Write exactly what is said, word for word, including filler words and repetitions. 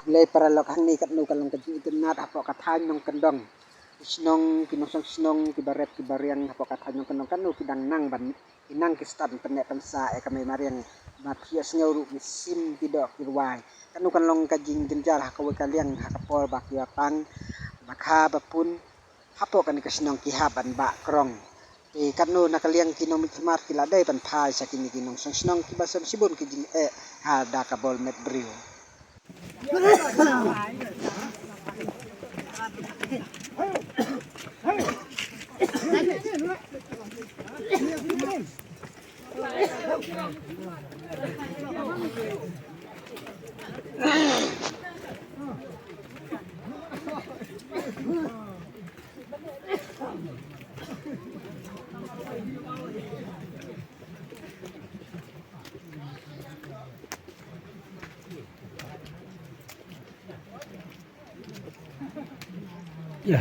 Khublei paralok, hangne katno ka long ka jingitynnad hapoh ka thaiñ Nongkyndong. Ki shnong, ki nongshong shnong, ki barep, ki bariang hapoh ka thaiñ Nongkyndong katno ki dang nang ban, ki nang ki stad pynneh pynsah ïa ka mei mariang. Bad phi ïohsngew ruh ki sim, ki doh, ki rwai. Katno kan long ka jingjynjar ha kawei ka liang ha ka por ba ki ïa pang ba kha ba pun hapoh kane ka shnong ki hap ban bah krong. Te katno na ka liang ki nongmihkhmat ki la dei ban phai sha kine ki nongshong shnong kiba sem shibun ki jingeh ha da ka bor met briew. Ïa,